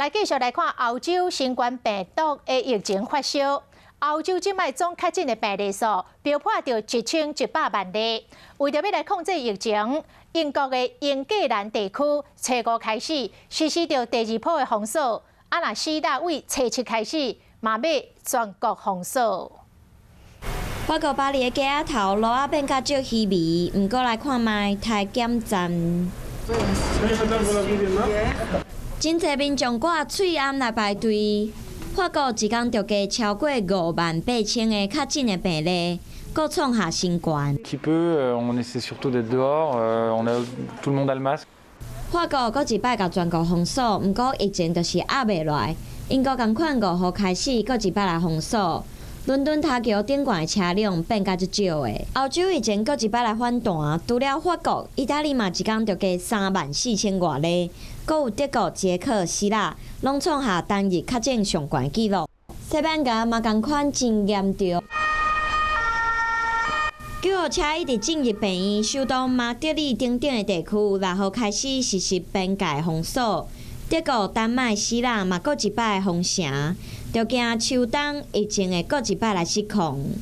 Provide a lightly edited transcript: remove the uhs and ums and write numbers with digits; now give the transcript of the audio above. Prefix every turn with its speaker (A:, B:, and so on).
A: 來繼續來看歐洲新冠病毒的疫情發燒。歐洲這擺總確診的病例數飆破著1100萬例。為著欲來控制疫情，英國的英格蘭地區初五開始實施著第二波的封鎖。啊，若希臘對初七開始嘛欲全國封鎖。
B: 法國巴黎的街仔頭路仔變甲足稀微，毋過來看覓篩檢站。真濟民眾掛喙罨來排隊。法國一工就加超過5萬8千个確診的病例，閣創下新高。
C: Petit peu, on essaie surtout d'être dehors, on a tout le monde a le masque.
B: 法國閣一擺共全國封鎖，毋過疫情就是壓袂落來。英國仝款5號開始閣一擺來封鎖。倫敦塔橋頂懸的車輛變甲足少的。歐洲疫情閣一擺來反彈，除了法國、意大利嘛一工就加3萬4千外例，閣有德國、捷克、希臘，攏創下單日確診上懸紀錄。西班牙嘛仝款真嚴重。救護車一直進入病院，首都馬德里等等的地區，6號開始實施邊界封鎖。德國、丹麥、希臘嘛閣一擺封城，就驚秋冬疫情會閣一擺來失控。